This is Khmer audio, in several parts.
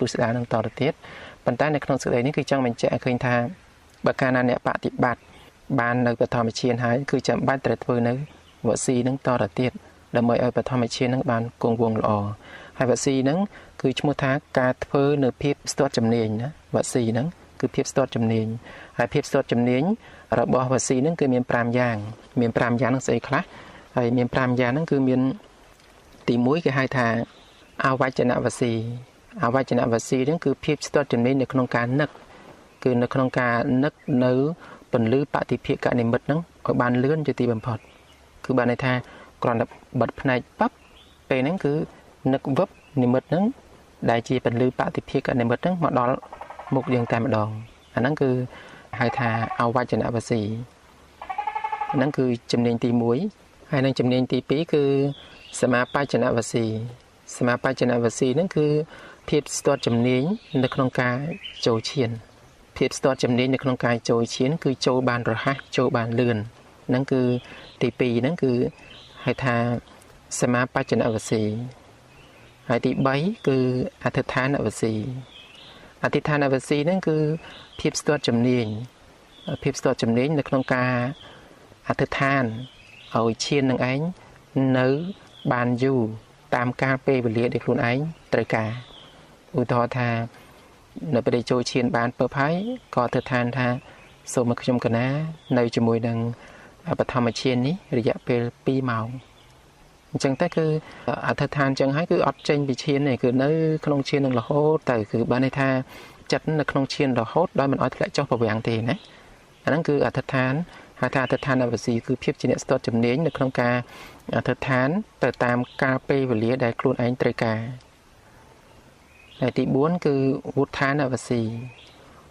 ពិស្ដារនឹងតទៅទៀតប៉ុន្តែនៅក្នុងសេចក្តីនេះគឺចង់បញ្ជាក់ឲ្យឃើញថាបើកាលណាអ្នកបប្រតិបត្តិបាននៅបឋមឈានហើយគឺចាំបាច់ត្រូវធ្វើនៅវស៊ីនឹងតទៅទៀតដើម្បីឲ្យបឋមឈាននឹងបានគង់វង្សល្អហើយវស៊ីនឹងគឺឈ្មោះថាការធ្វើនៅភាពស្ទាត់ជំនាញណាវស៊ីនឹងគឺភាពស្ទាត់ជំនាញហើយភាពស្ទាត់ជំនាញរបស់វស៊ីនឹងគឺមាន5យ៉ាងមាន5យ៉ាងនឹងស្អីខ្លះហើយមាន5យ៉ាងហ្នឹងគឺមានទី1គេហៅថាអវចនវស៊ីអវចនវស៊ីហ្នឹងគឺភាពស្ទាត់ជំនាញនៅក្នុងការនឹកគឺនៅក្នុងការនឹកនៅពន្លឺបតិភាគនិមិត្តហ្នឹងឲ្យបានលឿនជាទីបំផុតគឺបានន័យថាគ្រាន់តែបិទភ្នែកប៉ាប់ពេលហ្នឹងគឺនឹកវឹបនិមិត្តហ្នឹងដែលជាពន្លឺបតិភាគនិមិត្តហ្នឹងមកដល់មុខយើងតែម្ដងអាហ្នឹងគឺហៅថាអវចនវស៊ីហ្នឹងគឺជំនាញទី1ហើយនឹងជំនាញទី2គឺសមាបច្ចនវស៊ីសមាបច្ចនវស៊ីហ្នឹងគឺភាពស្ទាត់ជំនាញនៅក្នុងការចូលឈានភាពស្ទាត់ជំនាញនៅក្នុងការចូលឈានគឺចូលបានរហ័សចូលបានលឿនហ្នឹងគឺទី2ហ្នឹងគឺហៅថាសមាបច្ចនវស៊ីហើយទី3គឺអធិដ្ឋានវស៊ីអធិដ្ឋានវស៊ីហ្នឹងគឺភាពស្ទាត់ជំនាញភាពស្ទាត់ជំនាញនៅក្នុងការអធិដ្ឋានឲ្យឈាននឹងឯងនៅបានយូរតាមកាលពេលវេលាដែលខ្លួនឯងត្រូវការឧទាហរណ៍ថានៅពេលចូលឈានបានពើបហើយក៏អធិដ្ឋានថាសូមឲ្យខ្ញុំកណានៅជាមួយនឹងបឋមឈាននេះរយៈពេល2ម៉ោងអញ្ចឹងតែគឺអធិដ្ឋានអញ្ចឹងហើយគឺអត់ចេញពីឈានទេគឺនៅក្នុងឈាននឹងរហូតទៅគឺបានន័យថាចិត្តនៅក្នុងឈានរហូតដោយមិនឲ្យធ្លាក់ចុះប្រវាំងទេណាអាហ្នឹងគឺអធិដ្ឋានហៅថាអធិដ្ឋានវស៊ីគឺភាពជាអ្នកស្ទាត់ជំនាញនៅក្នុងការអធិដ្ឋានទៅតាមកាលពេលវេលាដែលខ្លួនឯងត្រូវការហើយទី4គឺវុទ្ធានវស៊ី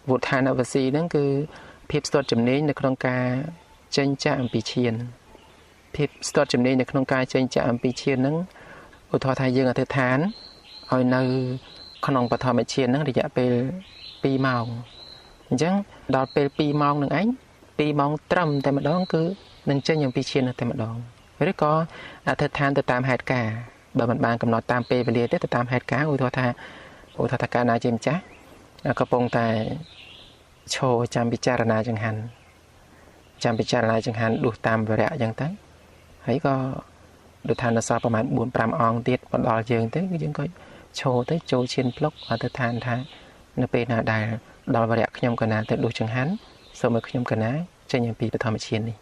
វុទ្ធានវស៊ីហ្នឹងគឺភាពស្ទាត់ជំនាញនៅក្នុងការចេញចាកអំពីឈានភាពស្ទាត់ជំនាញនៅក្នុងការចេញចាកអំពីឈានហ្នឹងឧទាហរណ៍ថាយើងអធិដ្ឋានឲ្យនៅក្នុងបឋមឈានហ្នឹងរយៈពេល2ម៉ោងអញ្ចឹងដល់ពេល2ម៉ោងនឹងឯង2ម៉ោងត្រឹមតែម្ដងគឺនឹងចេញអំពីឈានតែម្ដងឬក៏អធិដ្ឋានទៅតាមហេតុការណ៍បើមិនបានកំណត់តាមពេលវេលាទេទៅតាមហេតុការណ៍ឧទាហរណ៍ថាកាលណាជាម្ចាស់កំពុងតែឈរចាំពិចារណាចង្ហាន់ចាំពិចារណាចង្ហាន់ដួសតាមវរៈអញ្ចឹងទៅហើយក៏ដូចថានៅសល់ប្រហែល4 5អង្គទៀតមកដល់យើងទៅគឺយើងក៏ឈរទៅចូលឈានផ្លុកអធិដ្ឋានថានៅពេលណាដែលដល់វរៈខ្ញុំកណាទៅដួសចង្ហាន់សូមឲ្យខ្ញុំកណាចេញអំពីបឋមឈាននេះ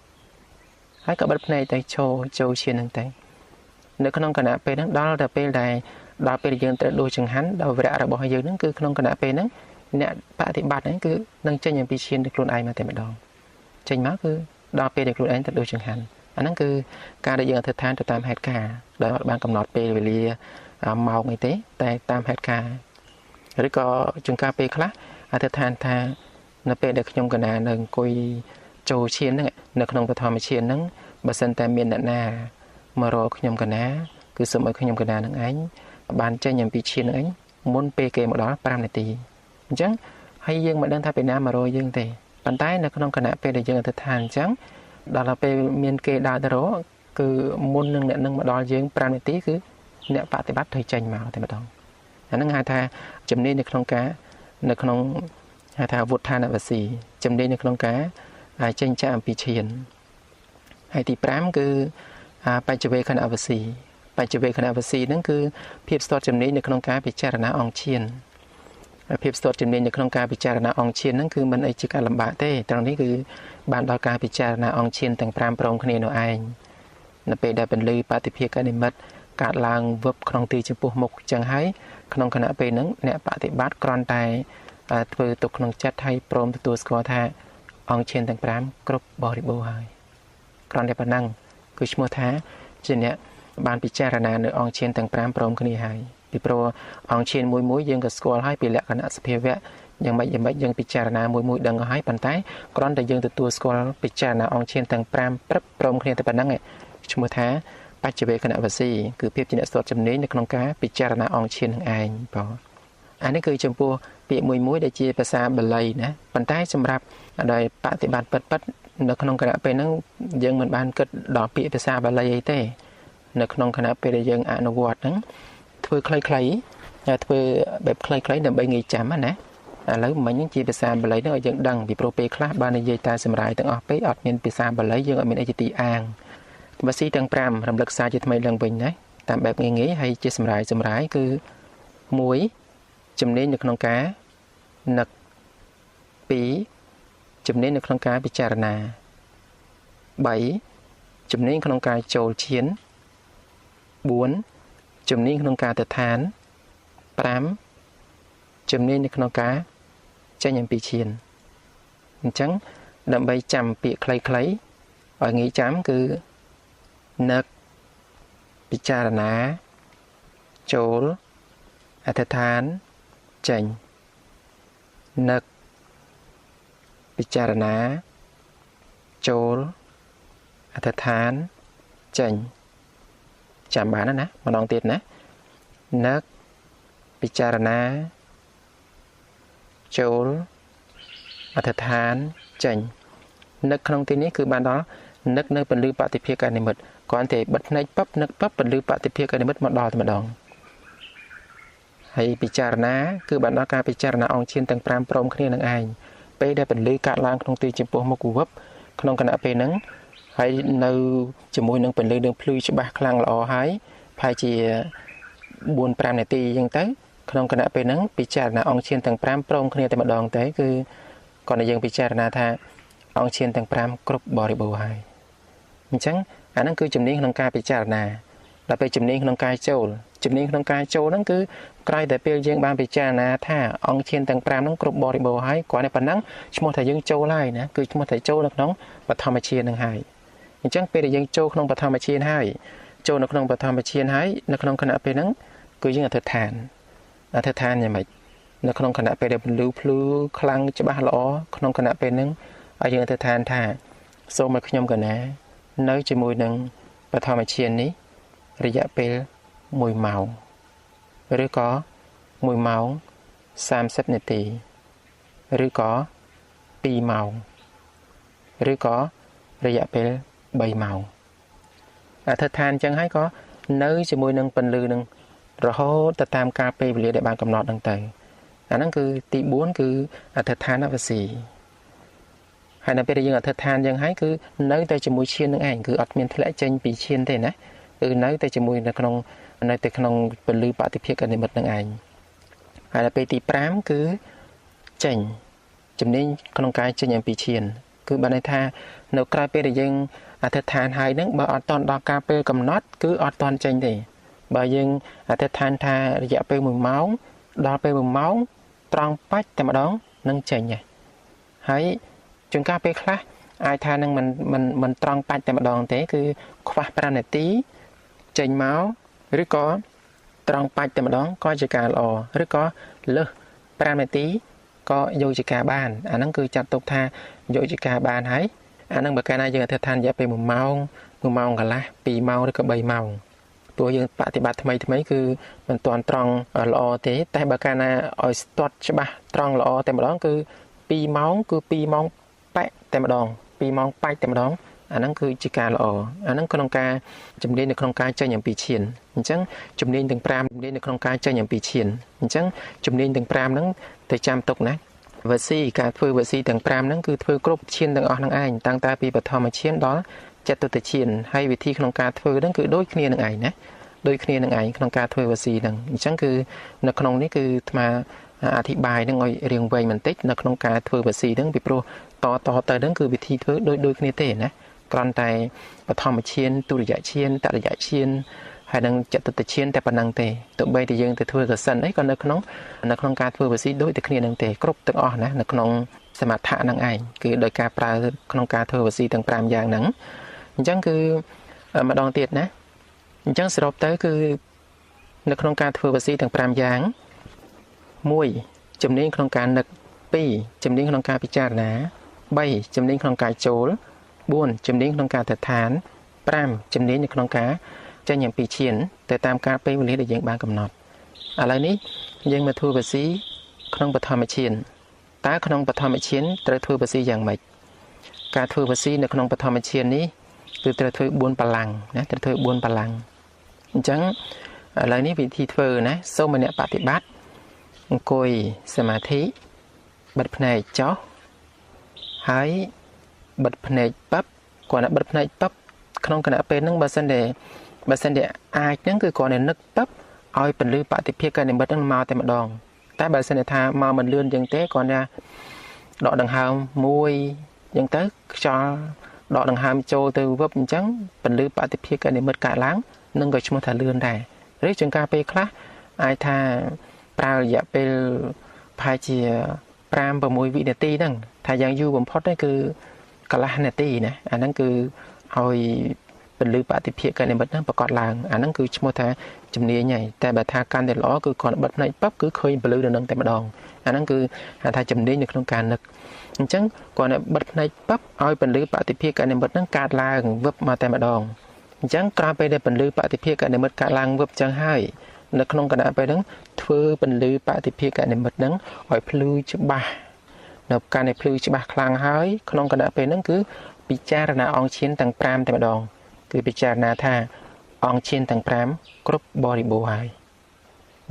ហើយក៏បិទភ្នែកទៅចូលឈានហ្នឹងទៅនៅក្នុងគណៈពេលហ្នឹងដល់តែពេលដែលដល់ពេលយើងត្រូវដួសចង្ហាន់ដល់វរៈរបស់យើងហ្នឹងគឺក្នុងគណៈពេលហ្នឹងអ្នកបប្រតិបត្តិហ្នឹងគឺនឹងចេញអំពីឈានទៅខ្លួនឯងមកតែម្ដងចេញមកគឺដល់ពេលដែលខ្លួនឯងទៅដួសចង្ហាន់អាហ្នឹងគឺការដែលយើងអធិដ្ឋានទៅតាមហេតុការណ៍ដោយអត់បានកំណត់ពេលវេលាម៉ោងអីទេតែតាមហេតុការណ៍ឬក៏ជួនកាលពេលខ្លះអធិដ្ឋានថានៅពេលដែលខ្ញុំកណានៅអង្គុយចូលឈានហ្នឹងនៅក្នុងបឋមឈានហ្នឹងបើសិនតែមានអ្នកណាមករកខ្ញុំកណាគឺសូមឲ្យខ្ញុំកណានឹងឯងបានចេញអំពីឈាននឹងឯងមុនពេលគេមកដល់5នាទីអញ្ចឹងហើយយើងមិនដឹងថាពេលណាមករកយើងទេប៉ុន្តែនៅក្នុងគណៈពេលដែលយើងអធិដ្ឋានអញ្ចឹងដល់ពេលមានគេដើរទៅរកគឺមុននឹងអ្នកនឹងមកដល់យើង5នាទីគឺអ្នកបប្រតិបត្តិត្រូវចេញមកតែម្ដងអាហ្នឹងហៅថាជំនាញនៅក្នុងការនៅក្នុងហៅថាវុទ្ធានវស៊ីជំនាញនៅក្នុងការចេញចាកអំពីឈានហើយទី5គឺបច្ចវេខណវស៊ីបច្ចវេខណវស៊ីហ្នឹងគឺភាពស្ទាត់ជំនាញនៅក្នុងការពិចារណាអង្គឈានភាពស្ទាត់ជំនាញនៅក្នុងការពិចារណាអង្គឈានហ្នឹងគឺមិនអីជាការលំបាកទេត្រង់នេះគឺបានដល់ការពិចារណាអង្គឈានទាំង5ព្រមគ្នានោះឯងនៅពេលដែលពន្លឺបតិភាគនិមិត្តកើតឡើងវឹបក្នុងទីចំពោះមុខចឹងហើយក្នុងគណៈពេលហ្នឹងអ្នកបប្រតិបត្តិគ្រាន់តែធ្វើទុកក្នុងចិត្តហើយព្រមទទួលស្គាល់ថាអង្គឈានទាំង5គ្រប់បរិបូរណ៍ហើយគ្រាន់តែប៉ុណ្ណឹងគឺឈ្មោះថាជាអ្នកបានពិចារណានៅអង្គឈានទាំង5ព្រមគ្នាហើយពីព្រោះអង្គឈានមួយមួយយើងក៏ស្គាល់ហើយពីលក្ខណៈសភាវៈយ៉ាងម៉េចយ៉ាងម៉េចយើងពិចារណាមួយមួយដឹងហើយប៉ុន្តែគ្រាន់តែយើងទទួលស្គាល់ពិចារណាអង្គឈានទាំង5ព្រឹបព្រមគ្នាតែប៉ុណ្ណឹងឈ្មោះថាបច្ចវេខណវស៊ីគឺភាពជាអ្នកស្ទាត់ជំនាញនៅក្នុងការពិចារណាអង្គឈាននឹងឯងបងអានេះគឺចំពោះពាក្យមួយមួយដែលជាភាសាបាលីណាប៉ុន្តែសម្រាប់ដោយបប្រតិបត្តិពិតៗនៅក្នុងគណៈពេលហ្នឹងយើងមិនបានគិតដល់ពាក្យភាសាបាលីអីទេនៅក្នុងគណៈពេលដែលយើងអនុវត្តហ្នឹងធ្វើខ្លីៗ ធ្វើបែបខ្លីៗដើម្បីងាយចាំណាឥឡូវមិញជាភាសាបាលីហ្នឹងឲ្យយើងដឹងពីព្រោះពេលខ្លះបាននិយាយតែសម្រាយទាំងអស់ពេកអត់មានភាសាបាលីយើងអត់មានអីជាទីអាងវស៊ីទាំង5រំលឹកសារជាថ្មីឡើងវិញណាតាមបែបងាយៗហើយជាសម្រាយសម្រាយគឺ1ជំនាញនៅក្នុងការនឹក2ជំនាញនៅក្នុងការពិចារណា3ជំនាញក្នុងការចូលឈាន4ជំនាញក្នុងការទៅឋាន5ជំនាញនៅក្នុងការចេញអំពីឈានអញ្ចឹងដើម្បីចាំពាក្យខ្លីៗឲ្យងាយចាំគឺនឹកពិចារណាចូលអធិដ្ឋានចេញនឹកពិចារណាចូលអធិដ្ឋានចេញចាំបានណាម្ដងទៀតណានឹកពិចារណាចូលអធិដ្ឋានចេញនឹកក្នុងទីនេះគឺបានដល់នឹកនៅពន្លឺបតិភាកនិមិត្តគ្រាន់តែបិទភ្នែកពឹបនឹកពឹបពន្លឺបតិភាកនិមិត្តមកដល់តែម្ដងហើយពិចារណាគឺបានដល់ការពិចារណាអង្គឈានទាំង5ព្រមគ្នានឹងឯងពេលដែលពន្លឺកាត់ឡើងក្នុងទីចំពោះមុខវឹបក្នុងគណៈពេលហ្នឹងហើយនៅជាមួយនឹងពន្លឺនឹងភ្លឺច្បាស់ខ្លាំងល្អហើយប្រហែលជា4 5នាទីអញ្ចឹងទៅក្នុងគណៈពេលហ្នឹងពិចារណាអង្គឈានទាំង5ព្រមគ្នាតែម្ដងទេគឺគាត់តែយើងពិចារណាថាអង្គឈានទាំង5គ្រប់បរិបូរណ៍ហើយអញ្ចឹងអាហ្នឹងគឺជំនាញក្នុងការពិចារណាដល់ពេលជំនាញក្នុងការចូលជំនាញក្នុងការចូលហ្នឹងគឺក្រោយតែពេលយើងបានពិចារណាថាអង្គឈានទាំង5ហ្នឹងគ្រប់បរិបូរណ៍ហើយគ្រាន់តែប៉ុណ្ណឹងឈ្មោះថាយើងចូលហើយណាគឺឈ្មោះថាចូលនៅក្នុងបឋមឈានហ្នឹងហើយអញ្ចឹងពេលដែលយើងចូលក្នុងបឋមឈានហើយចូលនៅក្នុងបឋមឈានហើយនៅក្នុងគណៈពេលហ្នឹងគឺយើងអធិដ្ឋានអធិដ្ឋានយ៉ាងម៉េចនៅក្នុងគណៈពេលដែលពន្លឺភ្លឺខ្លាំងច្បាស់ល្អក្នុងគណៈពេលហ្នឹងឲ្យយើងអធិដ្ឋានថាសូមឲ្យខ្ញុំកណានៅជាមួយនឹងបឋមឈាននេះរយៈពេល1ម៉ោងឬក៏1ម៉ោង30នាទីឬក៏2ម៉ោងឬក៏រយៈពេល3ម៉ោងអធិដ្ឋានអញ្ចឹងហើយក៏នៅជាមួយនឹងពន្លឺនឹងរហូតទៅតាមកាលពេលវេលាដែលបានកំណត់ហ្នឹងទៅអាហ្នឹងគឺទី4គឺអធិដ្ឋានវស៊ីហើយនៅពេលដែលយើងអធិដ្ឋានយ៉ាងហើយគឺនៅតែជាមួយឈាននឹងឯងគឺអត់មានធ្លាក់ចេញពីឈានទេណាគឺនៅតែជាមួយនៅក្នុងនៅតែក្នុងពន្លឺបតិភាកនិមិត្តនឹងឯងហើយដល់ពេលទី5គឺចេញជំនាញក្នុងការចេញអំពីឈានគឺបានន័យថានៅក្រោយពេលដែលយើងអធិដ្ឋានហើយហ្នឹងបើអត់ទាន់ដល់ការពេលកំណត់គឺអត់ទាន់ចេញទេបើយើងអធិដ្ឋានថារយៈពេល1ម៉ោងដល់ពេល1ម៉ោងត្រង់បាច់តែម្ដងនឹងចេញហើយជួនកាលពេលខ្លះអាចថានឹងមិនត្រង់បាច់តែម្ដងទេគឺខ្វះ5នាទីចេញមកឬក៏ត្រង់បាច់តែម្ដងក៏ជាការល្អឬក៏លើស5នាទីក៏យកជាការបានអាហ្នឹងគឺចាត់ទុកថាយកជាការបានហើយអាហ្នឹងបើកាលណាយើងអធិដ្ឋានរយៈពេល1ម៉ោង1ម៉ោងកន្លះ2ម៉ោងឬក៏3ម៉ោងព្រោះយើងបប្រតិបត្តិថ្មីថ្មីគឺមិនទាន់ត្រង់ល្អទេតែបើកាលណាឲ្យស្ទាត់ច្បាស់ត្រង់ល្អតែម្ដងគឺ2ម៉ោងគឺ2ម៉ោងប៉ែកតែម្ដង2ម៉ោងប៉ែកតែម្ដងអាហ្នឹងគឺជាការល្អអាហ្នឹងក្នុងការជំនាញនៅក្នុងការចេញអំពីឈានអញ្ចឹងជំនាញទាំង5ជំនាញនៅក្នុងការចេញអំពីឈានអញ្ចឹងជំនាញទាំង5ហ្នឹងទៅចាំទុកណាវស៊ីការធ្វើវស៊ីទាំង5ហ្នឹងគឺធ្វើគ្រប់ឈានទាំងអស់ហ្នឹងឯងតាំងតែពីបឋមឈានដល់ចតុតឈានហើយវិធីក្នុងការធ្វើហ្នឹងគឺដូចគ្នានឹងឯងណាដូចគ្នានឹងឯងក្នុងការធ្វើវស៊ីហ្នឹងអញ្ចឹងគឺនៅក្នុងនេះគឺអាត្មាអធិប្បាយហ្នឹងឲ្យរៀងវែងបន្តិចនៅក្នុងការធ្វើវស៊ីហ្នឹងពីព្រោះតទៅហ្នឹងគឺវិធីធ្វើដូចគ្នាទេណាគ្រាន់តែបឋមឈានទុរិយឈានតរិយឈានហើយនឹងចតុតឈានតែប៉ុណ្ណឹងទេទោះបីតែយើងទៅធ្វើកសិនអីក៏នៅក្នុងការធ្វើវស៊ីដូចតែគ្នានឹងទេគ្រប់ទាំងអស់ណានៅក្នុងសមថៈហ្នឹងឯងគឺដោយការប្រើក្នុងការធ្វើវស៊ីទាំង5យ៉ាងហ្នឹងអញ្ចឹងគឺម្ដងទៀតណាអញ្ចឹងសរុបទៅគឺនៅក្នុងការធ្វើវស៊ីទាំង5យ៉ាង1ជំនាញក្នុងការនឹក2ជំនាញក្នុងការពិចារណា3ជំនាញក្នុងការចូល4ជំនាញក្នុងការអធិដ្ឋាន5ជំនាញនៅក្នុងការចេញអំពីឈានទៅតាមការពេលវេលាដែលយើងបានកំណត់ឥឡូវនេះយើងមកធ្វើវស៊ីក្នុងបឋមឈានតើក្នុងបឋមឈានត្រូវធ្វើវស៊ីយ៉ាងម៉េចការធ្វើវស៊ីនៅក្នុងបឋមឈាននេះគឺត្រូវធ្វើ4បលាំងណាត្រូវធ្វើ4បលាំងអញ្ចឹង ឥឡូវនេះវិធីធ្វើណាសូមអ្នកបប្រតិបត្តិអង្គុយសមាធិបិទភ្នែកចុះហើយបិទភ្នែកប៉ាប់គ្រាន់តែបិទភ្នែកប៉ាប់ក្នុងគណៈពេលហ្នឹងបើសិនតែអាចហ្នឹងគឺគ្រាន់តែនឹកប៉ាប់ឲ្យពន្លឺបតិភាគនិមិត្តហ្នឹងមកតែម្ដងតែបើសិនតែថាមកមិនលឿនជាងទេគ្រាន់តែដកដង្ហើមមួយអញ្ចឹងទៅខ្យល់ដកដង្ហើមចូលទៅវឹបអញ្ចឹងពន្លឺបតិភាគនិមិត្តកើតឡើងនឹងក៏ឈ្មោះថាលឿនដែរឬជាងការពេលខ្លះអាចថាប្រើរយៈពេលប្រហែលជា5 6វិនាទីហ្នឹងថាយ៉ាងយូរបំផុតគឺកន្លះនាទីណាអាហ្នឹងគឺឲ្យពន្លឺបតិភាគនិមិត្តហ្នឹងប្រកាសឡើងអាហ្នឹងគឺឈ្មោះថាជំនាញហើយតែបើថាកាន់តែល្អគឺគ្រាន់បិទភ្នែកប៉ាប់គឺឃើញពន្លឺនៅនឹងតែម្ដងអាហ្នឹងគឺហៅថាជំនាញនៅក្នុងការនឹកអញ្ចឹងគ្រាន់តែបិទភ្នែកប៉ាប់ឲ្យពន្លឺបតិភាគនិមិត្តហ្នឹងកើតឡើងវឹបមកតែម្ដងអញ្ចឹងក្រោយពេលដែលពន្លឺបតិភាគនិមិត្តកើតឡើងវឹបចឹងហើយនៅក្នុងគណៈពេលហ្នឹងធ្វើពន្លឺបតិភាគនិមិត្តហ្នឹងឲ្យភ្លឺច្បាស់នៅកាន់តែភ្លឺច្បាស់ខ្លាំងហើយក្នុងគណៈពេលហ្នឹងគឺពិចារណាអង្គឈានទាំង5តែម្ដងគឺពិចារណាថាអង្គឈានទាំង5គ្រប់បរិបូរណ៍ហើយ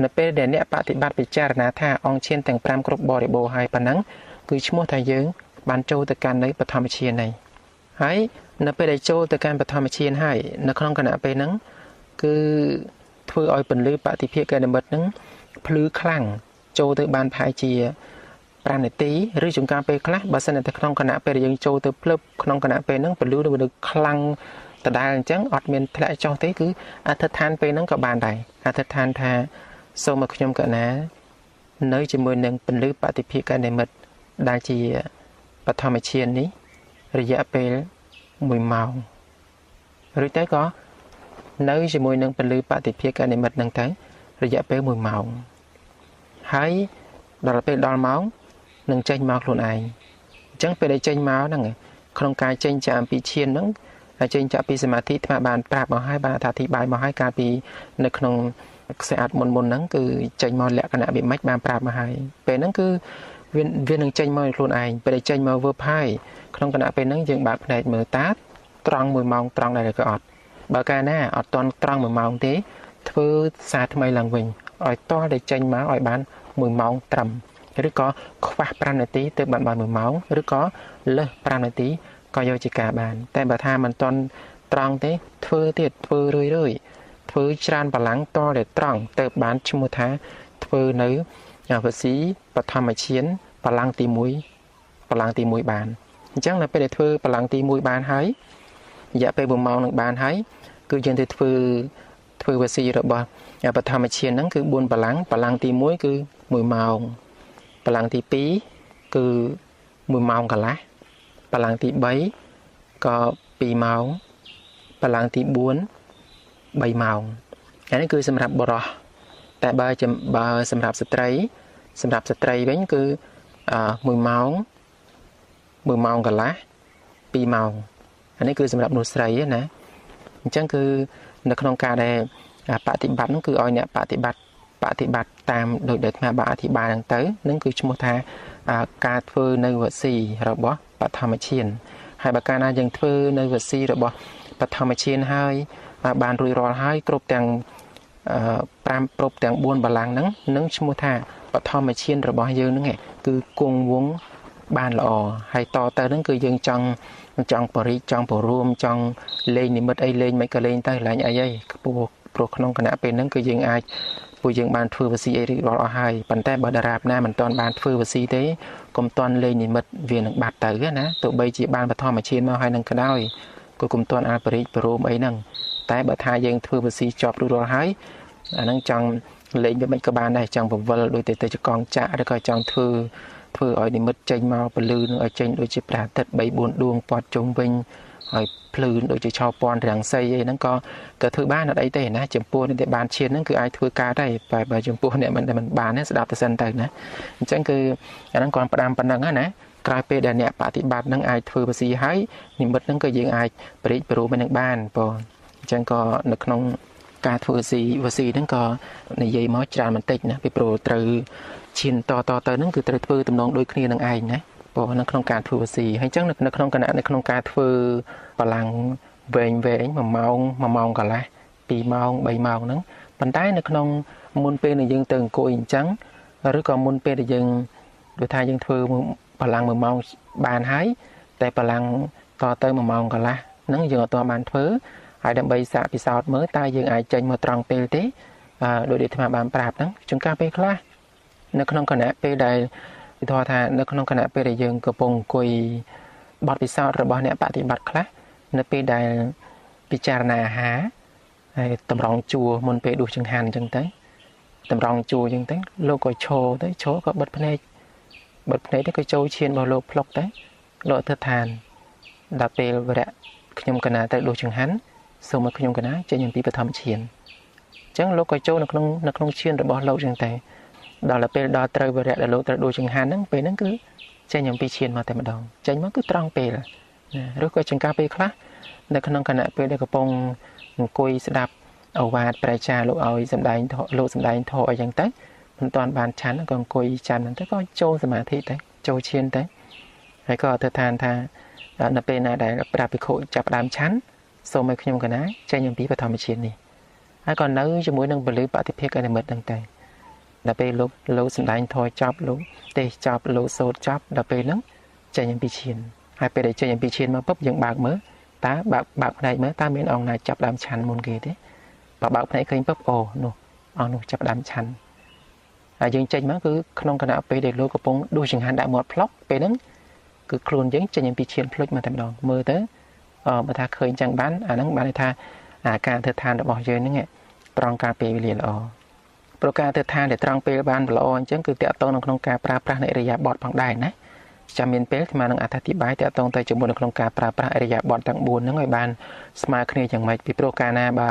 នៅពេលដែលអ្នកបប្រតិបត្តិពិចារណាថាអង្គឈានទាំង5គ្រប់បរិបូរណ៍ហើយប៉ុណ្ណឹងគឺឈ្មោះថាយើងបានចូលទៅកាន់នៃបឋមឈានហើយហើយនៅពេលដែលចូលទៅកាន់បឋមឈានហើយនៅក្នុងគណៈពេលហ្នឹងគឺធ្វើឲ្យពន្លឺបតិភាគនិមិត្តហ្នឹងភ្លឺខ្លាំងចូលទៅបានប្រហែលជា5នាទីឬជួនកាលពេលខ្លះបើសិនតែក្នុងគណៈពេលដែលយើងចូលទៅភ្លឹបក្នុងគណៈពេលហ្នឹងពន្លឺនឹងខ្លាំងដដែលអញ្ចឹងអត់មានធ្លាក់ចុះទេគឺអធិដ្ឋានពេលហ្នឹងក៏បានដែរអធិដ្ឋានថាសូមឲ្យខ្ញុំកណានៅជាមួយនឹងពន្លឺបតិភាគនិមិត្តដែលជាបឋមឈាននេះរយៈពេល1ម៉ោងឬទៅក៏នៅជាមួយនឹងពន្លឺបតិភាគនិមិត្តហ្នឹងទៅរយៈពេល1ម៉ោងហើយដល់ពេលដល់ម៉ោងនឹងចេញមកខ្លួនឯងអញ្ចឹងពេលដែលចេញមកហ្នឹងក្នុងការចេញចាកអំពីឈានហ្នឹងហើយចេញចាកពីសមាធិអាត្មាបានប្រាប់មកហើយបានអធិប្បាយមកហើយកាលពីនៅក្នុងខ្សែអាត់មុនហ្នឹងគឺចេញមកលក្ខណៈវាមិនបានប្រាប់មកហើយពេលហ្នឹងគឺវានឹងចេញមកខ្លួនឯងពេលដែលចេញមកវើហើយក្នុងគណៈពេលហ្នឹងយើងបើកភ្នែកមើលតាត្រង់1ម៉ោងត្រង់ដែរក៏អត់បើកាលណាអត់តន់ត្រង់1ម៉ោងទេធ្វើសារថ្មីឡើងវិញឲ្យតតែចេញមកឲ្យបាន1ម៉ោងត្រឹមឬក៏ខ្វះ5នាទីទៅបាន1ម៉ោងឬក៏លើស5នាទីក៏យកជាការបានតែបើថាមិនតន់ត្រង់ទេធ្វើទៀតធ្វើរឿយរឿយធ្វើច្រើនបលាំងតតែត្រង់ទៅបានឈ្មោះថាធ្វើនៅវស៊ីបឋមឈានបលាំងទី1បលាំងទី1បានអញ្ចឹងនៅពេលដែលធ្វើបលាំងទី1បានហើយរយៈពេល1ម៉ោងនឹងបានហើយគឺយើងទៅធ្វើវស៊ីរបស់បឋមឈានហ្នឹងគឺ4បលាំងបលាំងទី1គឺ1ម៉ោងបលាំងទី2គឺ1ម៉ោងកន្លះបលាំងទី3ក៏2ម៉ោងបលាំងទី4 3ម៉ោងអានេះគឺសម្រាប់បុរសតែបើសម្រាប់ស្ត្រីសម្រាប់ស្ត្រីវិញគឺ1ម៉ោង1ម៉ោងកន្លះ2ម៉ោងអានេះគឺសម្រាប់មនុស្សស្រីណាអញ្ចឹងគឺនៅក្នុងការដែលបប្រតិបត្តិហ្នឹងគឺឲ្យអ្នកបប្រតិបត្តិតាមដោយដែលអាត្មាបានអធិប្បាយហ្នឹងទៅនឹងគឺឈ្មោះថាការធ្វើនៅវស៊ីរបស់បឋមឈានហើយបើកាលណាយើងធ្វើនៅវស៊ីរបស់បឋមឈានហើយបានរួចរាល់ហើយគ្រប់ទាំង5គ្រប់ទាំង4បលាំងហ្នឹងនឹងឈ្មោះថាបឋមឈានរបស់យើងហ្នឹងគឺគង់វង្សបានល្អហើយតទៅហ្នឹងគឺយើងចង់បរិចង់បរួមចង់លេងនិមិត្តអីលេងមិនក៏លេងទៅឡើងអីអីព្រោះក្នុងគណៈពេលហ្នឹងគឺយើងអាចពួកយើងបានធ្វើវស៊ីអីរួចរាល់អស់ហើយប៉ុន្តែបើតារាបណាមិនទាន់បានធ្វើវស៊ីទេកុំទាន់លេងនិមិត្តវានឹងបាត់ទៅណាទោះបីជាបានបឋមឈានមកហើយនឹងក៏ដោយក៏កុំទាន់អាលបរិចបរួមអីហ្នឹងតែបើថាយើងធ្វើវស៊ីជាប់រួចរាល់ហើយអាហ្នឹងចង់លេងវាមិនក៏បានដែរចង់ពវល់ដូចទៅចកងចាក់ឬក៏ចង់ធ្វើឲ្យនិមិត្តចេញមកពលឺនឹងឲ្យចេញដូចជាព្រះអាទិត្យ3 4ដួងព័ទ្ធជុំវិញឲ្យភ្លឺដូចជាឆោពន្ធរាំងសីអីហ្នឹងក៏ធ្វើបានអត់អីទេណាចំពោះអ្នកដែលបានឈានហ្នឹងគឺអាចធ្វើការដែរតែបើចំពោះអ្នកមិនបានទេស្ដាប់ទៅសិនទៅណាអញ្ចឹងគឺអាហ្នឹងគ្រាន់ផ្ដាំប៉ុណ្ណឹងណាក្រោយពេលដែលអ្នកបប្រតិបត្តិហ្នឹងអាចធ្វើវស៊ីហើយនិមិត្តហ្នឹងក៏យើងអាចបរិចបរួមនឹងបានបងអញ្ចឹងក៏នៅក្នុងការធ្វើវស៊ីហ្នឹងក៏និយាយមកច្រើនបន្តិចណាពីព្រោះត្រូវឈានតទៅហ្នឹងគឺត្រូវធ្វើទំនងដូចគ្នានឹងឯងណាព្រោះនៅក្នុងការធ្វើវស៊ីហើយអញ្ចឹងនៅក្នុងគណៈនៅក្នុងការធ្វើបលាំងវែង1ម៉ោង1ម៉ោងកន្លះ2ម៉ោង3ម៉ោងហ្នឹង ប៉ុន្តែនៅក្នុងមុនពេលដែលយើងទៅអង្គុយអញ្ចឹងឬក៏មុនពេលដែលយើងដូចថាយើងធ្វើបលាំង1ម៉ោងបានហើយតែបលាំងតទៅ1ម៉ោងកន្លះហ្នឹងយើងអត់ទាន់បានធ្វើហើយដើម្បីសាកពិសោធន៍មើលតើយើងអាចចេញមកត្រង់ពេលទេដោយដែលអាត្មាបានប្រាប់ហ្នឹងជួនកាលពេលខ្លះនៅក្នុងគណៈពេលដែលឧទាហរណ៍ថានៅក្នុងគណៈពេលដែលយើងកំពុងអង្គុយបទពិសោធន៍របស់អ្នកបប្រតិបត្តិខ្លះនៅពេលដែលពិចារណាអាហារហើយតម្រង់ជួរមុនពេលដួសចង្ហាន់អញ្ចឹងទៅតម្រង់ជួរអញ្ចឹងទៅលោកក៏ឈរទៅឈរក៏បិទភ្នែកទៅក៏ចូលឈានរបស់លោកផ្លុកទៅលោកអធិដ្ឋានដល់ពេលវរៈខ្ញុំកណាទៅដួសចង្ហាន់សូមឲ្យខ្ញុំកណាចេញអំពីបឋមឈានអញ្ចឹងលោកក៏ចូលនៅក្នុងឈានរបស់លោកអញ្ចឹងទៅដល់ពេលដល់ត្រូវវរៈដែលលោកត្រូវដួសចង្ហាន់ហ្នឹងពេលហ្នឹងគឺចេញអំពីឈានមកតែម្ដងចេញមកគឺត្រង់ពេលណាឬក៏ចង្ការពេលខ្លះនៅក្នុងគណៈពេលដែលកំពុងអង្គុយស្ដាប់ឱវាទព្រះចារ្យលោកឲ្យសម្ដែងលោកសម្ដែងធម៌អីចឹងទៅមិនទាន់បានឆាន់ក៏អង្គុយចាំហ្នឹងទៅក៏ចូលសមាធិទៅចូលឈានទៅហើយក៏អធិដ្ឋានថានៅពេលណាដែលព្រះភិក្ខុចាប់ផ្ដើមឆាន់សូមឲ្យខ្ញុំកណាចេញអំពីបឋមឈាននេះហើយក៏នៅជាមួយនឹងពលឺបតិភាគនិមិត្តហ្នឹងទៅដល់ពេលលោកសម្ដែងធម៌ចប់លោកទេសចប់លោកសូត្រចប់ដល់ពេលហ្នឹងចេញអំពីឈានហើយពេលដែលចេញអំពីឈានមកពុបយើងបើកមើលតើបើកភ្នែកមើលតើមានអង្គណាចាប់ដើមឆាន់មុនគេទេបើបើកភ្នែកឃើញពុបអូនោះអង្គនោះចាប់ដើមឆាន់ហើយយើងចេញមកគឺក្នុងគណៈពេលដែលលោកកំពុងដួសចង្ហាន់ដាក់មាត់ផ្លុកពេលហ្នឹងគឺខ្លួនយើងចេញអំពីឈានភ្លុចមកតែម្ដងមើលទៅបើថាឃើញចឹងបានអាហ្នឹងបានន័យថាអាការធ្វើឋានរបស់យើងហ្នឹងត្រង់ការពេលវេលាល្អព្រោះការធ្វើឋានដែលត្រង់ពេលបានល្អអញ្ចឹងគឺតាក់ទងនៅក្នុងការប្រើប្រាស់នៃឥរិយាបថផងដែរណាចាំមានពេលអាត្មានឹងអធិប្បាយតាក់ទងទៅជាមួយនៅក្នុងការប្រើប្រាស់ឥរិយាបថទាំង4ហ្នឹងឲ្យបានស្មើគ្នាយ៉ាងម៉េចពីព្រោះកាលណាបើ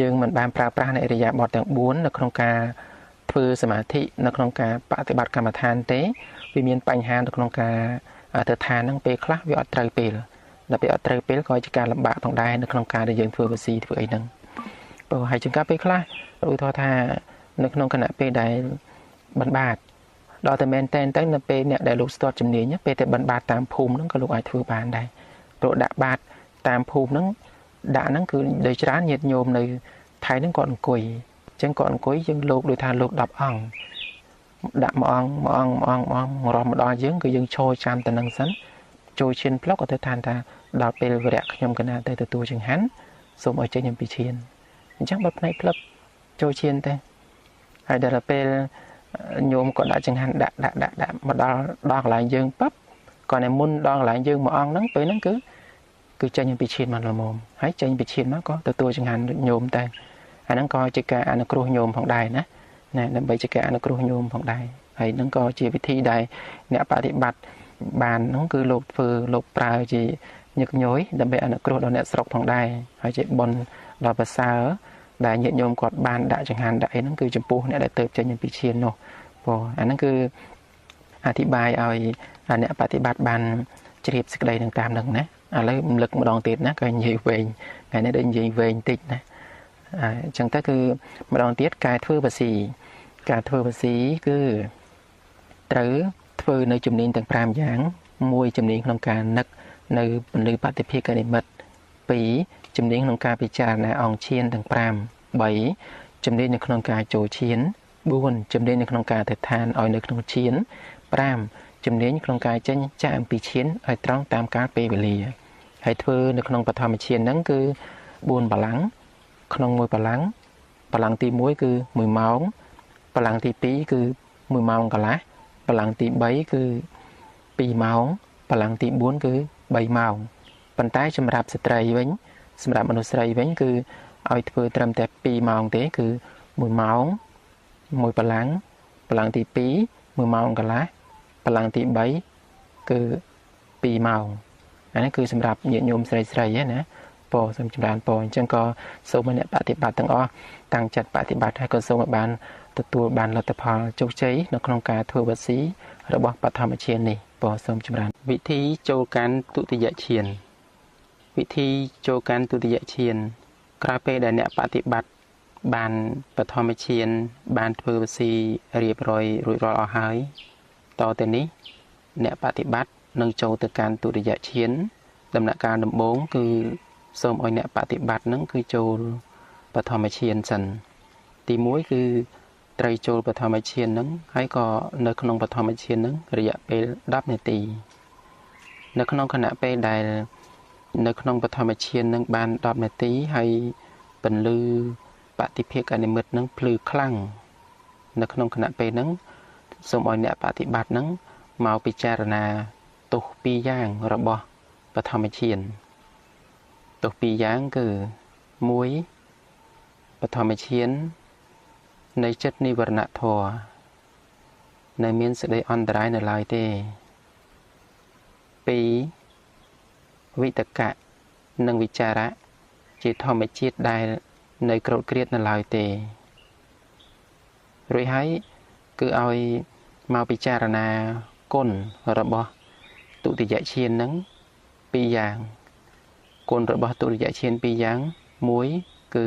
យើងមិនបានប្រើប្រាស់នៃឥរិយាបថទាំង4នៅក្នុងការធ្វើសមាធិនៅក្នុងការបប្រតិបត្តិកម្មដ្ឋានទេវាមានបញ្ហានៅក្នុងការធ្វើឋានហ្នឹងពេលខ្លះវាអត់ត្រូវពេលដល់ពេលអត់ត្រូវពេលក៏ជាការលំបាកផងដែរនៅក្នុងការដែលយើងធ្វើវិស៊ីធ្វើអីហ្នឹងព្រោះហើយជួនកាលពេលខ្លះឧទាហរណ៍ថានៅក្នុងគណៈពេលដែលបិណ្ឌបាតដល់តែមែនតែនទៅនៅពេលអ្នកដែលលោកស្ទាត់ជំនាញពេលតែបិណ្ឌបាតតាមភូមិហ្នឹងក៏លោកអាចធ្វើបានដែរព្រោះដាក់បាតតាមភូមិហ្នឹងដាក់ហ្នឹងគឺដោយច្រើនញាតិញោមនៅថៃហ្នឹងគាត់អង្គុយអញ្ចឹងគាត់អង្គុយយើងលោកដូចថាលោក10អង្គដាក់មួយអង្គមួយអង្គមួយអង្គមួយអង្គរំមកដល់យើងគឺយើងឈរចាំតែនឹងសិនចូលឈានផ្លុកក៏ទៅឋានថាដល់ពេលវរៈខ្ញុំកណាទៅទទួលចង្ហាន់សូមឲ្យចេញអំពីឈានអញ្ចឹងបើផ្នែកផ្លឹបចូលឈានទៅហើយដល់ពេលញោមក៏ដាក់ចង្ហាន់ដាក់ដាក់ដាក់ដាក់មកដល់កន្លែងយើងប៉ាប់គាត់តែមុនដល់កន្លែងយើងមួយអង្គហ្នឹងពេលហ្នឹងគឺចេញអំពីឈានមកល្មមហើយចេញពីឈានមកក៏ទទួលចង្ហាន់ញោមទៅអាហ្នឹងក៏ជាការអនុគ្រោះញោមផងដែរណាដើម្បីជាការអនុគ្រោះញោមផងដែរហើយហ្នឹងក៏ជាវិធីដែលអ្នកបប្រតិបត្តិបានហ្នឹងគឺលោកធ្វើលោកប្រើជាញឹកញយដើម្បីអនុគ្រោះដល់អ្នកស្រុកផងដែរហើយជាបុណ្យដល់ប្រសើរដែលញាតិញោមគាត់បានដាក់ចង្ហាន់ដាក់អីហ្នឹងគឺចំពោះអ្នកដែលទៅចេញអំពីឈាននោះព្រោះអាហ្នឹងគឺអធិប្បាយឲ្យអ្នកបប្រតិបត្តិបានជ្រាបសេចក្តីនឹងតាមហ្នឹងណាឥឡូវរំលឹកម្ដងទៀតណាក៏និយាយវែងថ្ងៃនេះដូចនិយាយវែងតិចណាអញ្ចឹងទៅគឺម្ដងទៀតការធ្វើបាស៊ីការធ្វើបាស៊ីគឺត្រូវធ្វើនៅជំនាញទាំង5យ៉ាងមួយជំនាញក្នុងការនឹកនៅពន្លឺបតិភាគនិមិត្ត2ជំនាញក្នុងការពិចារណាអង្គឈានទាំង5 3ជំនាញនៅក្នុងការចូលឈាន4ជំនាញនៅក្នុងការអធិដ្ឋានឲ្យនៅក្នុងឈាន5ជំនាញក្នុងការចេញចាកអំពីឈានឲ្យត្រង់តាមកាលពេលវេលាហើយធ្វើនៅក្នុងបឋមឈានហ្នឹងគឺ4បលាំងក្នុងមួយបលាំងបលាំងទី1គឺ1ម៉ោងបលាំងទី2គឺ1ម៉ោងកន្លះបលាំងទី3គឺ2ម៉ោងបលាំងទី4គឺ3ម៉ោងប៉ុន្តែសម្រាប់ស្ត្រីវិញសម្រាប់មនុស្សស្រីវិញគឺឲ្យធ្វើត្រឹមតែ2ម៉ោងទេគឺ1ម៉ោង1បលាំងបលាំងទី2 1ម៉ោងកន្លះបលាំងទី3គឺ2ម៉ោងអានេះគឺសម្រាប់ញាតិញោមស្រីស្រីណាពរសូមចម្រើនពរអញ្ចឹងក៏សូមឲ្យអ្នកបប្រតិបត្តិទាំងអស់តាំងចិត្តបប្រតិបត្តិហើយក៏សូមឲ្យបានទទួលបានលទ្ធផលជោគជ័យនៅក្នុងការធ្វើវស៊ីរបស់បឋមឈាននេះពរសូមចម្រើនវិធីចូលកាន់ទុតិយឈានវិធីចូលកាន់ទុតិយឈានក្រោយពេលដែលអ្នកបប្រតិបត្តិបានបឋមឈានបានធ្វើវស៊ីរៀបរយរួចរាល់អស់ហើយតទៅនេះអ្នកបប្រតិបត្តិនឹងចូលទៅកាន់ទុតិយឈានដំណាក់កាលដំបូងគឺសូមឲ្យអ្នកបប្រតិបត្តិនឹងគឺចូលបឋមឈានសិន ទី1គឺត្រូវចូលបឋមឈានហ្នឹងហើយក៏នៅក្នុងបឋមឈានហ្នឹងរយៈពេល10នាទីនៅក្នុងខណៈពេលដែលនៅក្នុងបឋមឈានហ្នឹងបាន10នាទីហើយពន្លឺបតិភាគនិមិត្តហ្នឹងភ្លឺខ្លាំងនៅក្នុងខណៈពេលហ្នឹងសូមឲ្យអ្នកបតិបត្តិហ្នឹងមកពិចារណាទោសពីរយ៉ាងរបស់បឋមឈានទោសពីរយ៉ាងគឺ1បឋមឈាននៃចិត្តនិវរណធម៌នៅមានសេចក្តីអន្តរាយនៅឡើយទេ2វិតកៈនិងវិចារៈជាធម្មជាតិដែលនៅក្រោតក្រៀតនៅឡើយទេរួចហើយគឺឲ្យមកពិចារណាគុណរបស់ទុតិយឈានហ្នឹងពីរយ៉ាងគុណរបស់ទុតិយឈានពីរយ៉ាង1គឺ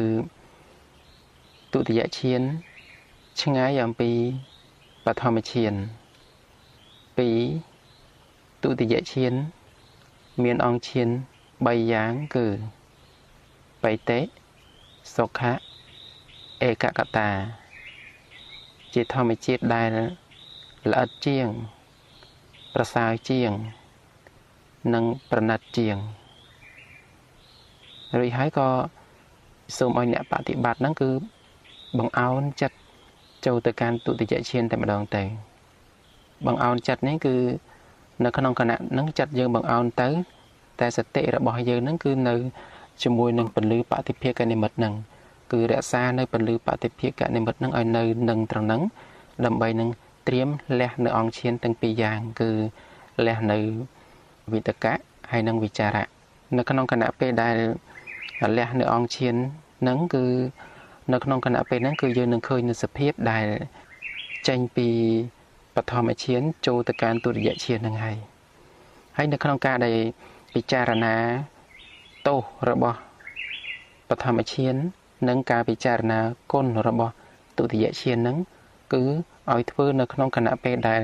ទុតិយឈានឆ្ងាយអំពីបឋមឈាន2ទុតិយឈានមានអង្គឈាន3យ៉ាងគឺបៃតិសុខៈឯកកតាជាធម្មជាតិដែលល្អិតជាងប្រសើរជាងនិងប្រណិតជាងរួចហើយក៏សូមឲ្យអ្នកបតិបត្តិហ្នឹងគឺបង្អោនចិត្តចូលទៅកាន់ទុតិយឈានតែម្ដងទៅបង្អោនចិត្តនេះគឺនៅក្នុងគណៈហ្នឹងចិត្តយើងបង្អោនទៅតែសតិរបស់យើងហ្នឹងគឺនៅជាមួយនឹងពន្លឺបតិភាគនិមិត្តហ្នឹងគឺរក្សានៅពន្លឺបតិភាគនិមិត្តហ្នឹងឲ្យនៅនឹងត្រង់ហ្នឹងដើម្បីនឹងត្រៀមលះនៅអង្គឈានទាំងពីរយ៉ាងគឺលះនៅវិតកៈហើយនិងវិចារៈនៅក្នុងគណៈពេលដែលលះនៅអង្គឈានហ្នឹងគឺនៅក្នុងគណៈពេលហ្នឹងគឺយើងនឹងឃើញនៅសភាពដែលចេញពីបឋមឈានចូលទៅកាន់ទុតិយឈានហ្នឹងហើយហើយនៅក្នុងការដែលពិចារណាទោសរបស់បឋមឈាននិងការពិចារណាគុណរបស់ទុតិយឈានហ្នឹងគឺឲ្យធ្វើនៅក្នុងគណៈពេលដែល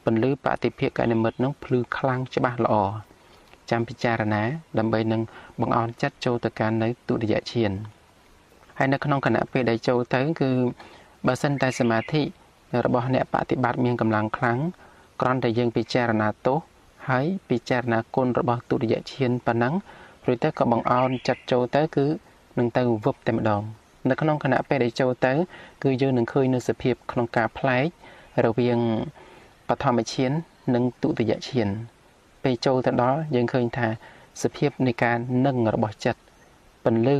ពន្លឺបតិភាគនិមិត្តហ្នឹងភ្លឺខ្លាំងច្បាស់ល្អចាំពិចារណាដើម្បីនឹងបង្អោនចិត្តចូលទៅកាន់នៅទុតិយឈានហើយនៅក្នុងគណៈពេលដែលចូលទៅគឺបើសិនតែសមាធិរបស់អ្នកបតិបត្តិមានកម្លាំងខ្លាំងគ្រាន់តែយើងពិចារណាទោសហើយពិចារណាគុណរបស់ទុតិយឈានប៉ុណ្ណឹងរួចទៅក៏បង្អោនចិត្តចូលទៅគឺនឹងទៅវឹបតែម្ដងនៅក្នុងគណៈពេលដែលចូលទៅគឺយើងនឹងឃើញនៅសភាពក្នុងការប្លែករវាងបឋមឈាននិងទុតិយឈានពេលចូលទៅដល់យើងឃើញថាសភាពនៃការនឹងរបស់ចិត្តពន្លឺ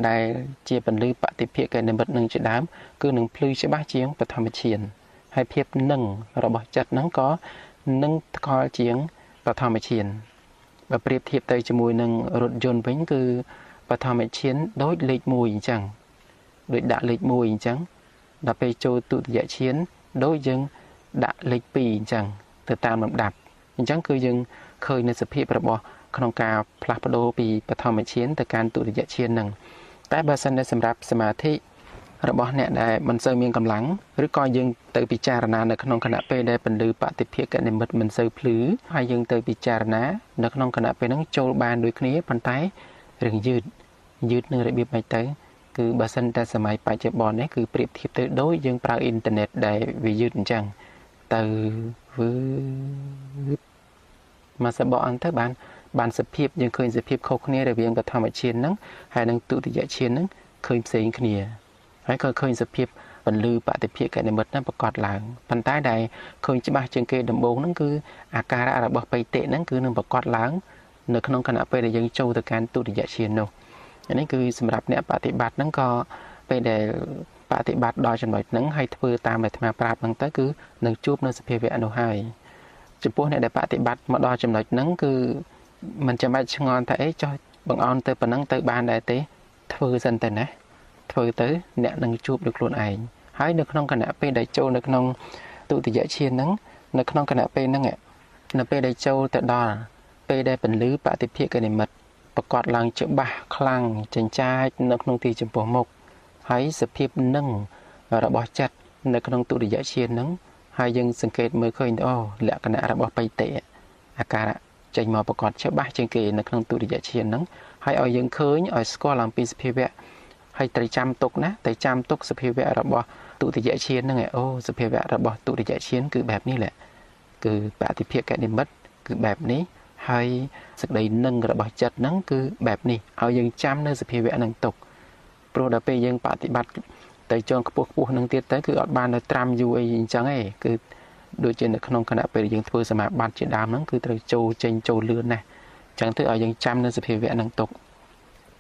ដែលជាពន្លឺបតិភាគនិមិត្តនឹងជាដើមគឺនឹងភ្លឺច្បាស់ជាងបឋមឈានហើយភាពនឹងរបស់ចិត្តហ្នឹងក៏នឹងថ្កល់ជាងបឋមឈានបើប្រៀបធៀបទៅជាមួយនឹងរថយន្តវិញគឺបឋមឈានដូចលេខ1អញ្ចឹងដូចដាក់លេខ1អញ្ចឹងដល់ពេលចូលទុតិយឈានដូចយើងដាក់លេខ2អញ្ចឹងទៅតាមលំដាប់អញ្ចឹងគឺយើងឃើញនៅសភាពរបស់ក្នុងការផ្លាស់ប្ដូរពីបឋមឈានទៅកាន់ទុតិយឈានហ្នឹងតែបើសិនតែសម្រាប់សមាធិរបស់អ្នកដែលមិនសូវមានកម្លាំងឬក៏យើងទៅពិចារណានៅក្នុងគណៈពេលដែលពន្លឺបតិភាគនិមិត្តមិនសូវភ្លឺហើយយើងទៅពិចារណានៅក្នុងគណៈពេលហ្នឹងចូលបានដូចគ្នាប៉ុន្តែរឿងយឺតយឺតនឹងរបៀបម៉េចទៅគឺបើសិនតែសម័យបច្ចុប្បន្ននេះគឺប្រៀបធៀបទៅដូចយើងប្រើអ៊ីនធឺណិតដែលវាយឺតអញ្ចឹងទៅវឺមកសបកអន្តទៅបានសភាពយើងឃើញសភាពខុសគ្នារវាងបឋមឈានហ្នឹងហើយនិងទុតិយឈានហ្នឹងឃើញផ្សេងគ្នាហើយក៏ឃើញសភាពពន្លឺបតិភាគនិមិត្តហ្នឹងប្រកបឡើងប៉ុន្តែដែលឃើញច្បាស់ជាងគេដំបូងហ្នឹងគឺអាការៈរបស់បៃតិហ្នឹងគឺនឹងប្រកបឡើងនៅក្នុងខណៈពេលដែលយើងចូលទៅកាន់ទុតិយឈាននោះនេះគឺសម្រាប់អ្នកបតិបត្តិហ្នឹងក៏ពេលដែលបតិបត្តិដល់ចំណុចហ្នឹងហើយធ្វើតាមដែលអាត្មាប្រាប់ហ្នឹងទៅគឺនឹងជួបនៅសភាវៈនោះហើយចំពោះអ្នកដែលបតិបត្តិមកដល់ចំណុចហ្នឹងគឺមិនចាំបាច់ឆ្ងល់ថាអីចុះបង្អោនទៅប៉ុណ្ណឹងទៅបានដែរទេធ្វើសិនទៅណាធ្វើទៅអ្នកនឹងជួបដោយខ្លួនឯងហើយនៅក្នុងគណៈពេលដែលចូលនៅក្នុងទុតិយឈានហ្នឹងនៅក្នុងគណៈពេលហ្នឹងនៅពេលដែលចូលទៅដល់ពេលដែលពន្លឺបតិភាគនិមិត្តប្រកបឡើងច្បាស់ខ្លាំងចិញ្ចាចនៅក្នុងទីចំពោះមុខហើយសភាពនឹងរបស់ចិត្តនៅក្នុងទុតិយឈានហ្នឹងហើយយើងសង្កេតមើលឃើញអូលក្ខណៈរបស់បៃតិអាការៈចេញមកប្រកបច្បាស់ជាងគេនៅក្នុងទុតិយឈានហ្នឹងហើយឲ្យយើងឃើញឲ្យស្គាល់អំពីសភាវៈ ហើយត្រូវចាំទុកណាត្រូវចាំទុកសភាវៈរបស់ទុតិយឈានហ្នឹងឯងអូសភាវៈរបស់ទុតិយឈានគឺបែបនេះแหละគឺបតិភាគនិមិត្តគឺបែបនេះហើយសេចក្តីនឹងរបស់ចិត្តហ្នឹងគឺបែបនេះឲ្យយើងចាំនៅសភាវៈហ្នឹងទុកព្រោះដល់ពេលយើងបប្រតិបត្តិទៅចងខ្ពស់ខ្ពស់ហ្នឹងទៀតទៅគឺអត់បាននៅត្រាំយូរអីអញ្ចឹងឯងគឺដូចជានៅក្នុងគណៈពេលយើងធ្វើសមាបត្តិជាដើមហ្នឹងគឺត្រូវចូលចេញចូលលឿនណាស់អញ្ចឹងទៅឲ្យយើងចាំនៅសភាវៈហ្នឹងទុក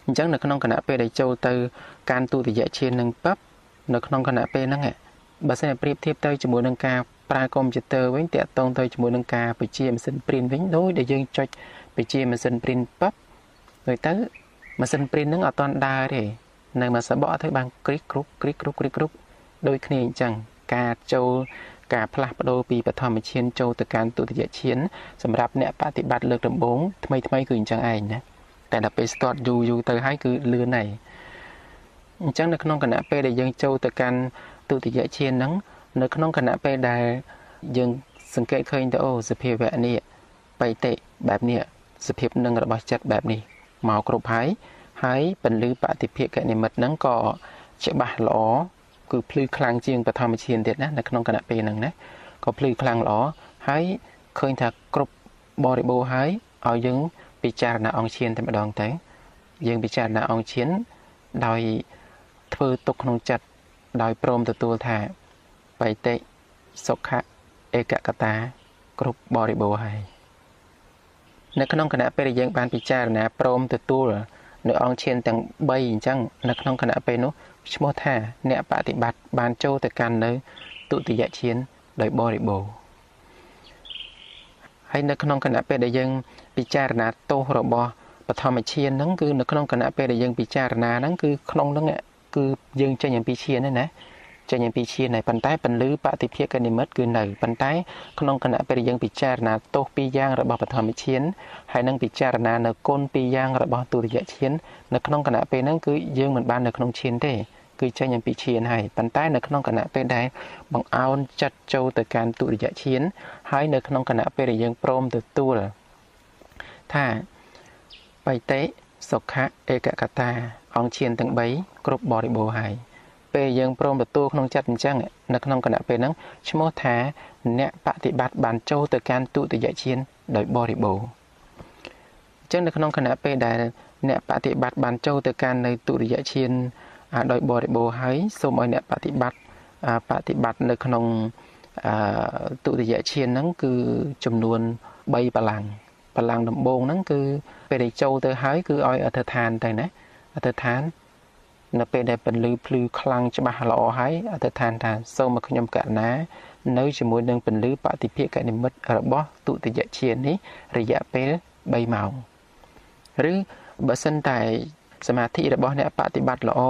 អញ្ចឹងនៅក្នុងគណៈពេលដែលចូលទៅកាន់ទុតិយឈាននឹងពឹបនៅក្នុងគណៈពេលហ្នឹងបើសិនជាប្រៀបធៀបទៅជាមួយនឹងការប្រើកុំព្យូទ័រវិញតាក់ទងទៅជាមួយនឹងការបញ្ជាម៉ាស៊ីន print វិញដូចដែលយើងចុចបញ្ជាម៉ាស៊ីន print ពឹបដូចទៅម៉ាស៊ីន print ហ្នឹងអត់ទាន់ដើរទេនៅមួយសបកទៅបានគ្រីកគ្រប់គ្រីកគ្រប់គ្រីកគ្រប់ដូចគ្នាអញ្ចឹងការចូលការផ្លាស់ប្ដូរពីបឋមឈានចូលទៅកាន់ទុតិយឈានសម្រាប់អ្នកបប្រតិបត្តិលើកដំបូងថ្មីថ្មីគឺអញ្ចឹងឯងណាតែដល់ពេលស្ទាត់យូរយូរទៅហើយគឺលឿនហើយអញ្ចឹងនៅក្នុងគណៈពេលដែលយើងចូលទៅកាន់ទុតិយឈានហ្នឹងនៅក្នុងគណៈពេលដែលយើងសង្កេតឃើញទៅអូសភាវៈនេះបៃតិបែបនេះសភាពនឹងរបស់ចិត្តបែបនេះមកគ្រប់ហើយហើយពន្លឺបតិភាគនិមិត្តហ្នឹងក៏ច្បាស់ល្អគឺភ្លឺខ្លាំងជាងបឋមឈានទៀតណានៅក្នុងគណៈពេលហ្នឹងណាក៏ភ្លឺខ្លាំងល្អហើយឃើញថាគ្រប់បរិបូរណ៍ហើយឲ្យយើងពិចារណាអង្គឈានតែម្ដងទៅយើងពិចារណាអង្គឈានដោយធ្វើទុកក្នុងចិត្តដោយព្រមទទួលថាបៃតិសុខៈឯកកតាគ្រប់បរិបូរណ៍ហើយនៅក្នុងគណៈពេលដែលយើងបានពិចារណាព្រមទទួលនៅអង្គឈានទាំង3អញ្ចឹងនៅក្នុងគណៈពេលនោះឈ្មោះថាអ្នកបប្រតិបត្តិបានចូលទៅកាន់នៅទុតិយឈានដោយបរិបូរណ៍ហើយនៅក្នុងគណៈពេលដែលយើងពិចារណាទោសរបស់បឋមឈានហ្នឹងគឺនៅក្នុងគណៈពេលដែលយើងពិចារណាហ្នឹងគឺក្នុងហ្នឹងគឺយើងចេញអំពីឈានហ្នឹងណាចេញអំពីឈានហើយប៉ុន្តែពន្លឺបតិភាគនិមិត្តគឺនៅប៉ុន្តែក្នុងគណៈពេលយើងពិចារណាទោសពីរយ៉ាងរបស់បឋមឈានហើយនឹងពិចារណានៅគុណពីរយ៉ាងរបស់ទុតិយឈាននៅក្នុងគណៈពេលហ្នឹងគឺយើងមិនបាននៅក្នុងឈានទេគឺចេញអំពីឈានហើយប៉ុន្តែនៅក្នុងគណៈពេលដែលបង្អោនចិត្តចូលទៅកាន់ទុតិយឈានហើយនៅក្នុងគណៈពេលដែលយើងព្រមទទួលថាបៃតិសុខៈឯកកតាអង្គឈានទាំង3គ្រប់បរិបូរណ៍ហើយពេលយើងព្រមទទួលក្នុងចិត្តអញ្ចឹងនៅក្នុងគណៈពេលហ្នឹងឈ្មោះថាអ្នកបប្រតិបត្តិបានចូលទៅកាន់ទុតិយឈានដោយបរិបូរណ៍អញ្ចឹងនៅក្នុងគណៈពេលដែលអ្នកបប្រតិបត្តិបានចូលទៅកាន់នៅទុតិយឈានដោយបរិបូរណ៍ហើយសូមឲ្យអ្នកបប្រតិបត្តិបប្រតិបត្តិនៅក្នុងទុតិយឈានហ្នឹងគឺចំនួន3បលាំងបលាំងដំបូងហ្នឹងគឺពេលដែលចូលទៅហើយគឺឲ្យអធិដ្ឋានទៅណាអធិដ្ឋាននៅពេលដែលពន្លឺភ្លឺខ្លាំងច្បាស់ល្អហើយអធិដ្ឋានថាសូមឲ្យខ្ញុំករុណានៅជាមួយនឹងពន្លឺបតិភាគនិមិត្តរបស់ទុតិយឈាននេះរយៈពេល3ម៉ោងឬបើសិនតែសមាធិរបស់អ្នកបប្រតិបត្តិល្អ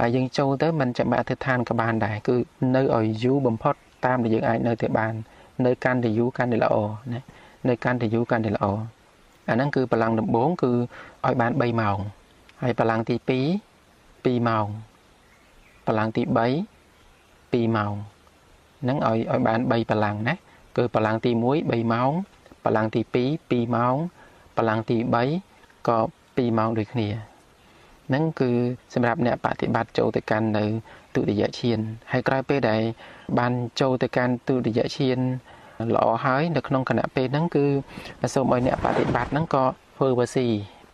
ហើយយើងចូលទៅមិនចាំបាច់អធិដ្ឋានក៏បានដែរគឺនៅឲ្យយូរបំផុតតាមដែលយើងអាចនៅទៅបាននៅកាន់តែយូរកាន់តែល្អណានៅកាន់តែយូរកាន់តែល្អអាហ្នឹងគឺបលាំងដំបូងគឺឲ្យបាន3ម៉ោងហើយបលាំងទី2 2ម៉ោងបលាំងទី3 2ម៉ោងហ្នឹងឲ្យបាន3បលាំងណាគឺបលាំងទី1 3ម៉ោងបលាំងទី2 2ម៉ោងបលាំងទី3ក៏2ម៉ោងដូចគ្នាហ្នឹងគឺសម្រាប់អ្នកបប្រតិបត្តិចូលទៅកាន់នៅទុតិយឈានហើយក្រោយពេលដែលបានចូលទៅកាន់ទុតិយឈានល្អហើយនៅក្នុងគណៈពេលហ្នឹងគឺសូមឲ្យអ្នកបប្រតិបត្តិហ្នឹងក៏ធ្វើវស៊ី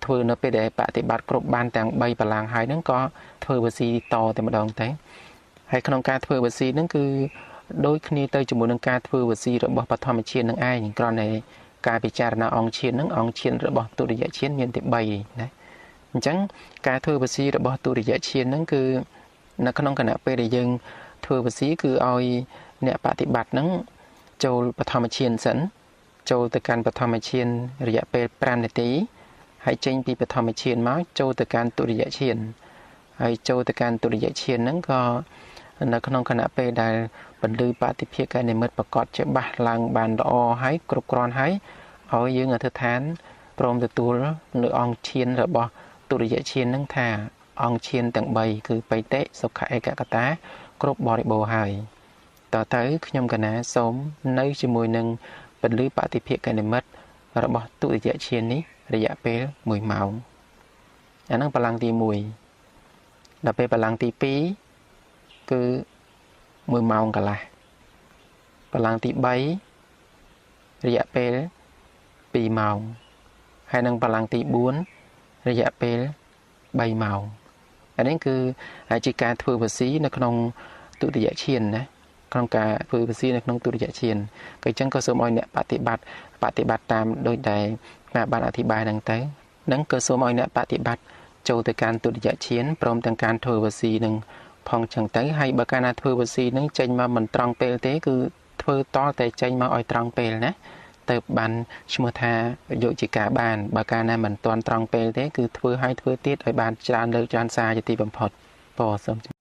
ធ្វើនៅពេលដែលបប្រតិបត្តិគ្រប់បានទាំង3បលាំងហើយហ្នឹងក៏ធ្វើវស៊ីតតែម្ដងទៅហើយក្នុងការធ្វើវស៊ីហ្នឹងគឺដូចគ្នាទៅជាមួយនឹងការធ្វើវស៊ីរបស់បឋមឈាននឹងឯងគ្រាន់តែការពិចារណាអង្គឈានហ្នឹងអង្គឈានរបស់ទុតិយឈានមានតែ3ណាអញ្ចឹងការធ្វើវស៊ីរបស់ទុតិយឈានហ្នឹងគឺនៅក្នុងគណៈពេលដែលយើងធ្វើវស៊ីគឺឲ្យអ្នកបប្រតិបត្តិហ្នឹងចូលបឋមឈានសិនចូលទៅកាន់បឋមឈានរយៈពេល5នាទីហើយចេញពីបឋមឈានមកចូលទៅកាន់ទុតិយឈានហើយចូលទៅកាន់ទុតិយឈានហ្នឹងក៏នៅក្នុងគណៈពេលដែលពន្លឺបតិភាគនិមិត្តប្រកបច្បាស់ឡើងបានល្អហើយគ្រប់គ្រាន់ហើយឲ្យយើងអធិដ្ឋានព្រមទទួលនៅអង្គឈានរបស់ទុតិយឈានហ្នឹងថាអង្គឈានទាំង3គឺបៃតិសុខៈឯកកតាគ្រប់បរិបូរណ៍ហើយតទៅខ្ញុំកណាសូមនៅជាមួយនឹងពន្លឺបតិភាគនិមិត្តរបស់ទុតិយឈាននេះរយៈពេល1ម៉ោងអាហ្នឹងបលាំងទី1 ដល់ពេលបលាំងទី2គឺ1ម៉ោងកន្លះបលាំងទី3រយៈពេល2ម៉ោងហើយនឹងបលាំងទី4រយៈពេល3ម៉ោងអានេះគឺជាការធ្វើវស៊ីនៅក្នុងទុតិយឈានណាក្នុងការធ្វើវស៊ីនៅក្នុងទុតិយឈានក៏អញ្ចឹងក៏សូមឲ្យអ្នកបតិបត្តិបតិបត្តិតាមដូចដែលអាបានអធិប្បាយហ្នឹងទៅនឹងក៏សូមឲ្យអ្នកបតិបត្តិចូលទៅកាន់ទុតិយឈានព្រមទាំងការធ្វើវស៊ីនឹងផងចឹងទៅហើយបើកាលណាធ្វើវស៊ីនឹងចេញមកមិនត្រង់ពេលទេគឺធ្វើតតែចេញមកឲ្យត្រង់ពេលណាទៅបានឈ្មោះថាយកជាការបានបើកាលណាមិនទាន់ត្រង់ពេលទេគឺធ្វើឲ្យធ្វើទៀតឲ្យបានច្រើនលើកច្រើនសារជាទីបំផុតពរសូម